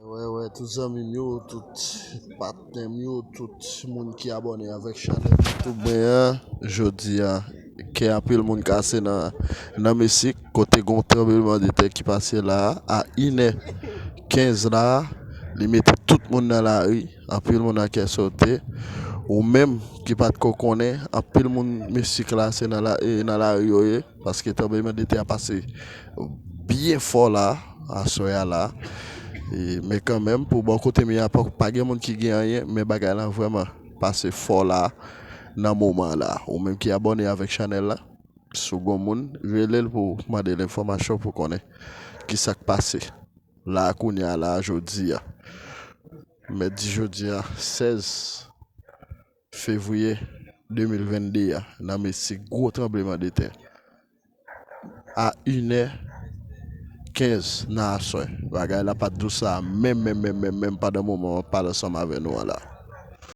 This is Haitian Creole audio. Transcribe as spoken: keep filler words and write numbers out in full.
Wè, wè, tout zanmi m yo, tout patnè m yo, tout moun ki abòne avèk chanèl YouTube mwen an, jodi a, kè anpil moun kase nan, nan Mesik, kote gen yon tranblemanntè ki pase la a, a inè kenz la, li mete tout moun nan lari, anpil moun nan kè sote. Ou menm ki pa t ko konnen, anpil moun Mesik la, se nan la, e, nan lari yo ye, paske tranblemanntè a pase byen fò la, aswè a la. E, men kanmenm, pou bò kote m ye a, pa, pa gen moun ki gen anyen, men bagay la vrèman pase fò la, nan moman la. Ou menm ki abòne avèk chanèl la, si w gon moun, rele l pou mande l enfòmasyon pou konnen ki sa k pase la kounye a la, jodi a. Mèdi jodi a, sèz fevriye de mil venn de a, nan Mesik, gwo tranblemanntè a inè kenz nan aswè. Bagay la pa t dous la, menm, menm, menm, menm, menm pandan moman m ap pale ansanm avè nou an la.